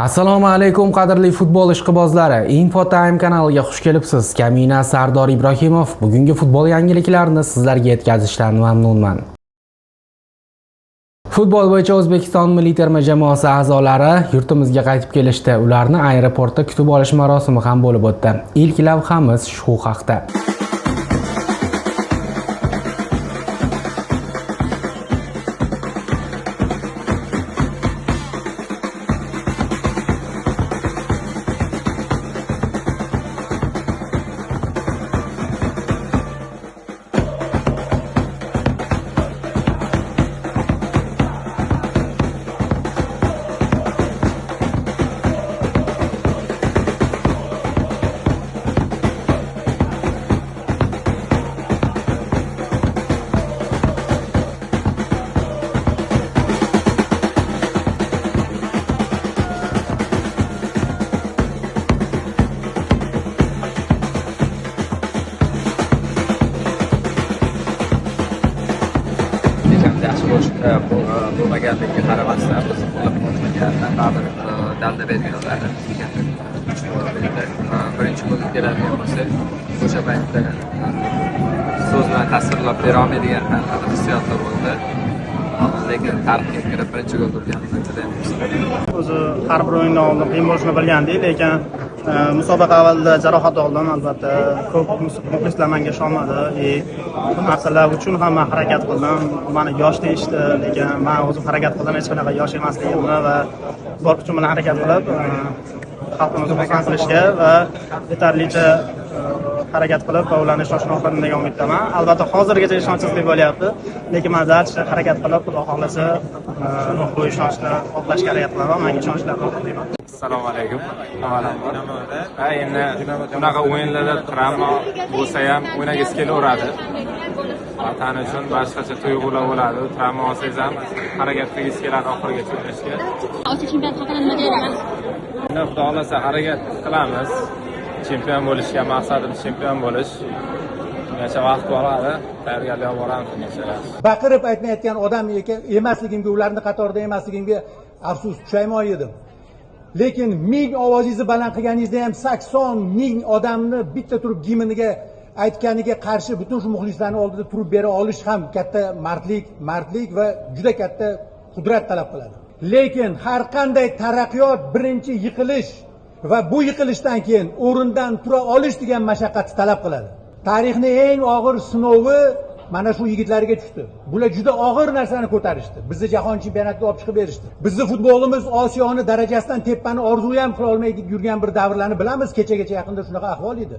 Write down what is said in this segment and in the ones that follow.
Assalomu alaykum, qadrli futbol ishqibozlari. Info Time kanaliga xush kelibsiz. Kamina Sardor Ibrohimov bugungi futbol yangiliklarini sizlarga yetkazishdan mamnunman. Futbol bo'yicha O'zbekiston milliy terma jamoasi a'zolari yurtimizga qaytib kelishdi. Ularni aeroportda kutib olish marosimi ham bo'lib o'tdi. Ilk lavhamiz shu haqda. Natijamiz yaxshi bo'lmaganligiga qaramasdan, bizni qo'llab-quvvatlagan, baribir dalda berganlar bizga. Birinchi bo'lib keladigan bo'lsak, o'sha paytda so'z bilan tasvirlab bera olmaydigan qanaqadir hissiyotlar bo'ldi. Lekin tarixga kirib birinchi gol urganimizdan juda ham xursandman. O'zi har bir o'yindan oldin qiyin bo'lishini bilgandik, lekin musobaqa avvalida jarohat oldim, albatta. Ko'p muxlislar menga ishonmadi и bu narsalar uchun ham man harakat qildim. Mani yosh deyishdi, lekin man o'zim harakat qildim hech qanaqa yosh emasligimni va bor kuchim bilan harakat qilib, xalqimizni xursand qilishga va yetarlicha harakat qilib va ularni ishonchini oqladim degan umiddaman. Albatta, hozirgacha ishonchsizlik bo'lyapti, lekin man дальше harakat qilib, xudo xohlasa, bu ishonchni oqlashga harakat qilaman, manga ishonchlarini oqlayman. Assalomu alaykum. Avvalambor. Ha, endi bunaqa o'yinlarda travma bo'lsa ham o'ynagisi kelaveradi. Vatan uchun boshqacha tuyg'ular bo'ladi. Travma olsangiz ham harakat qilgisi keladi oxirigacha o'ynashga. Osiyo chempionati haqida nima deya olasiz? Endi xudo xohlasa harakat qilamiz. Chempion bo'lishga, maqsadimiz chempion bo'lish. Ungacha vaqt bor hali. Tayyorgarlik olib boramiz ungacha. Baqirib aytmayotgan odam emasligimga, ularni qatorida emasligimga afsus, pushaymon edim. Lekin 1000 ovozingizni baland qilganingizda ham 80 000 odamni bitta turib gimniga aytganiga qarshi butun shu muxlislarni oldida turib bera olish ham katta mardlik va juda katta qudrat talab qiladi. Lekin har qanday taraqqiyot birinchi yiqilish va bu yiqilishdan keyin o'rindan tura olish degan mashaqqatni talab qiladi. Tarixni eng og'ir sinovi mana shu yigitlarga tushdi. Bular juda og'ir narsani ko'tarishdi. Bizni jahon chempionatiga olib chiqib berishdi. Bizni futbolimiz Osiyoni darajasidan tepani orzu ham qila olmay yurgan bir davrlarni bilamiz. Kechagacha yaqinda shunaqa ahvol edi.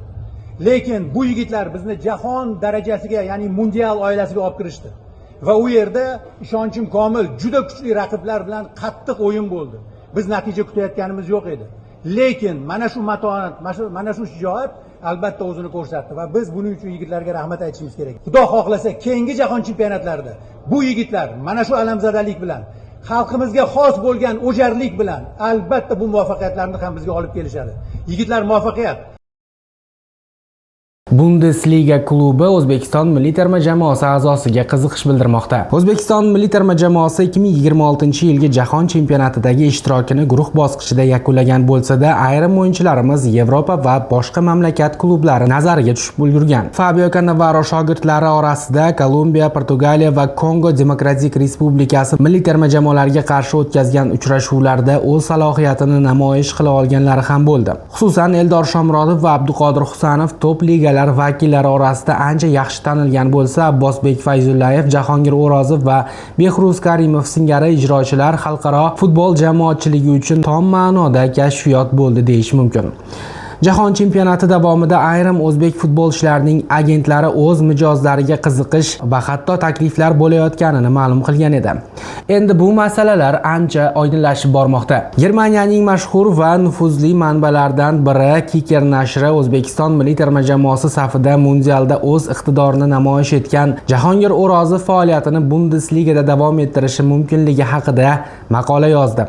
Lekin bu yigitlar bizni jahon darajasiga, ya'ni mundial oilasiga olib kirishdi. Va u yerda ishonchim komil, juda kuchli raqiblar bilan qattiq o'yin bo'ldi. Biz natija kutayotganimiz yo'q edi. Lekin mana shu matonat, mana shu shijoat albatta o'zini ko'rsatdi va biz buning uchun yigitlarga rahmat aytishimiz kerak. Xudo xohlasa, keyingi jahon chempionatlarida bu yigitlar mana shu alamzadalik bilan, xalqimizga xos bo'lgan o'jarlik bilan albatta bu muvaffaqiyatlarni ham bizga olib kelishadi. Yigitlar, muvaffaqiyat! Bundesliga klubi O'zbekiston milliy terma jamoasi a'zosiga qiziqish bildirmoqda. O'zbekiston milliy terma jamoasi 2026-yilgi jahon chempionatidagi ishtirokini guruh bosqichida yakunlagan bo'lsa-da, ayrim o'yinchilarimiz Yevropa va boshqa mamlakat klublari nazariga tushib ulgurgan. Fabio Cannavaro shogirdlari orasida Kolumbiya, Portugaliya va Kongo Demokratik Respublikasi milliy terma jamoalariga qarshi o'tkazgan uchrashuvlarda o'z salohiyatini namoyish qila olganlari ham bo'ldi. Xususan, Eldor Shomurodov va Abduqodir Husanov top ligalar vakillari orasida ancha yaxshi tanilgan bo'lsa, Abbosbek Fayzullayev, Jahongir O'rozov va Behruz Karimov singari ijrochilar xalqaro futbol jamoatchiligi uchun tom ma'noda kashfiyot bo'ldi deyish mumkin. Jahon chempionati davomida ayrim o'zbek futbolchilarining agentlari o'z mijozlariga qiziqish va hatto takliflar bo'layotganini ma'lum qilgan edi. Endi bu masalalar ancha oydinlashib bormoqda. Germaniyaning mashhur va nufuzli manbalaridan biri Kicker nashri O'zbekiston milliy terma jamoasi safida mundialda o'z iqtidorini namoyish etgan Jahongir O'rozov faoliyatini Bundesligada davom ettirishi mumkinligi haqida maqola yozdi.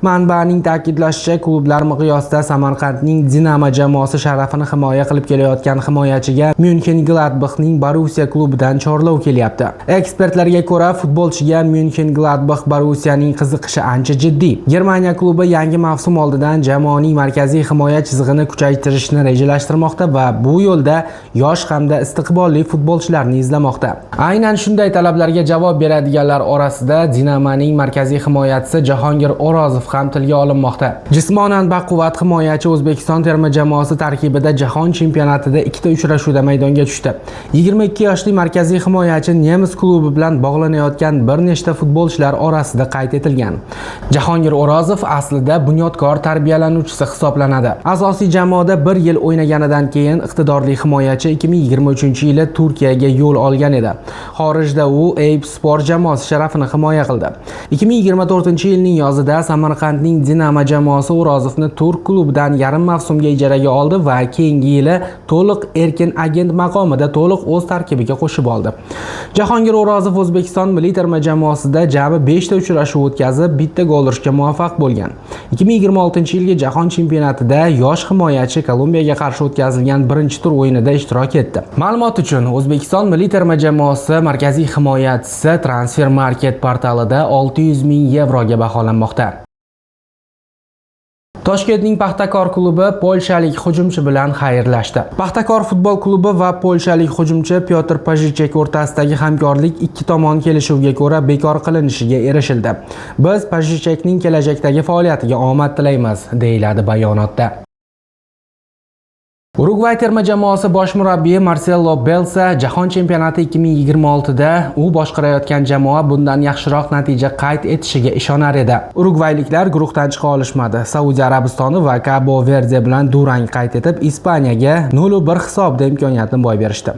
Manbaning ta'kidlashicha, klublar miqyosida Samarqandning Dinamo jamoasi sharafini himoya qilib kelayotgan himoyachiga München-Gladbachning Borussiya klubidan chorlov kelyapti. Ekspertlarga ko'ra, futbolchiga München-Gladbach Borussiyaning qiziqishi ancha jiddiy. Germaniya klubi yangi mavsum oldidan jamoaning markaziy himoya chizig'ini kuchaytirishni rejalashtirmoqda va bu yo'lda yosh hamda istiqbolli futbolchilarni izlamoqda. Aynan shunday talablarga javob beradiganlar orasida Dinamoning markaziy himoyachisi Jahongir O'rozov ham tilga olinmoqda. Jismonan baquvvat himoyachi O'zbekiston terma jamoasi tarkibida jahon chempionatida ikkita uchrashuvda maydonga tushdi. 22 yoshli markaziy himoyachi nemis klubi bilan bog'lanayotgan bir nechta futbolchilar orasida qayd etilgan. Jahongir O'rozov aslida Bunyodkor tarbiyalanuvchisi hisoblanadi. Asosiy jamoada bir yil o'ynaganidan keyin iqtidorli himoyachi 2023-yili Turkiyaga yo'l olgan edi. Xorijda u Eyüp Spor jamoasi sharafini himoya qildi. 2024-yilning yozida Samarqandning Dinamo jamoasi O'rozovni turk klubidan yarim mavsumga ijaraga oldi va keyingi yili to'liq erkin agent maqomida to'liq o'z tarkibiga qo'shib oldi. Jahongir O'rozov O'zbekiston milliy terma jamoasida jami 5 ta uchrashuv o'tkazib, bitta gol urishga muvaffaq bo'lgan. 2026-yilgi jahon chempionatida yosh himoyachi Kolumbiyaga qarshi o'tkazilgan birinchi tur o'yinida ishtirok etdi. Ma'lumot uchun, O'zbekiston milliy terma jamoasi markaziy himoyachisi Transfermarkt portalida 600 ming yevroga baholanmoqda. Toshkentning Paxtakor klubi polshalik hujumchi bilan xayrlashdi. Paxtakor futbol klubi va polshalik hujumchi Pyotr Pajichek o'rtasidagi hamkorlik ikki tomon kelishuviga ko'ra bekor qilinishiga erishildi. Biz Pajichekning kelajakdagi faoliyatiga omad tilaymiz, deyiladi bayonotda. Urugvay terma jamoasi bosh murabbiyi Marcelo Bielsa Jahon chempionati 2026 da u boshqarayotgan jamoa bundan yaxshiroq natija qayd etishiga ishonar edi. Urugvayliklar guruhdan chiqa olishmadi. Saudiya Arabistoni va Kabo Verde bilan durang qayd etib, Ispaniyaga 0-1 hisobida imkoniyatni boy berishdi.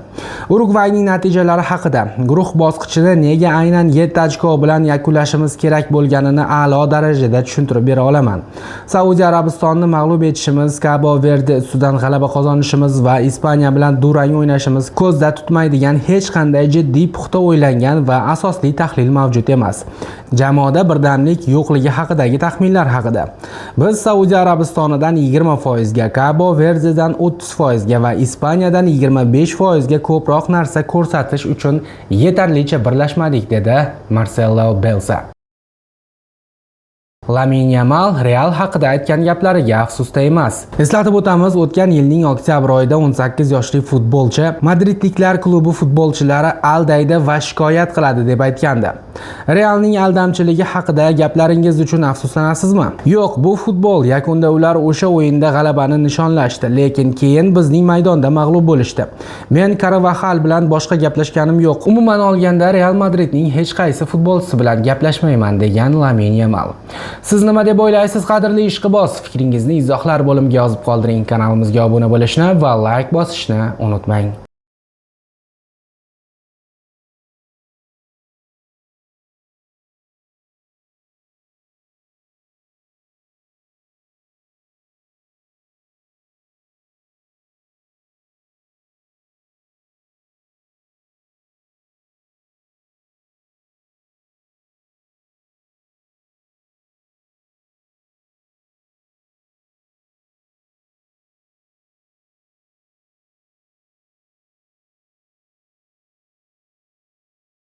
Urugvayning natijalari haqida: guruh bosqichini nega aynan 7 ochko bilan yakunlashimiz kerak bo'lganini a'lo darajada tushuntirib bera olaman. Saudiya Arabistonni mag'lub etishimiz, Kabo Verde ustidan g'alaba qozonishimiz va Ispaniya bilan durang o'ynashimiz ko'zda tutmaydigan hech qanday jiddiy, puxta o'ylangan va asosli tahlil mavjud emas. Jamoada birdamlik yo'qligi haqidagi taxminlar haqida: biz Saudiya Arabistonidan 20%ga, Kabo Verdedan 30% ga va Ispaniyadan 25% ga ko'proq narsa ko'rsatish uchun yetarlicha birlashmadik, dedi Marcelo Bielsa. Lamin Yamal Real haqida aytgan gaplariga afsusda emas. Eslatib o'tamiz, o'tgan yilning oktyabr oyida 18 yoshli futbolchi madridliklar klubi futbolchilari aldaydi va shikoyat qiladi deb aytgandi. Realning aldamchiligi haqida gaplaringiz uchun afsuslanasizmi? Yo'q, bu futbol. Yakunda ular o'sha o'yinda g'alabani nishonlashdi, lekin keyin bizning maydonda mag'lub bo'lishdi. Men Karvaxal bilan boshqa gaplashganim yo'q. Umuman olganda Real Madridning hech qaysi futbolchisi bilan gaplashmayman, degan Lamin Yamal. Siz nima deb o'ylaysiz, qadrli ishqiboz? Fikringizni izohlar bo'limiga yozib qoldiring. Kanalimizga obuna bo'lishni va layk bosishni unutmang.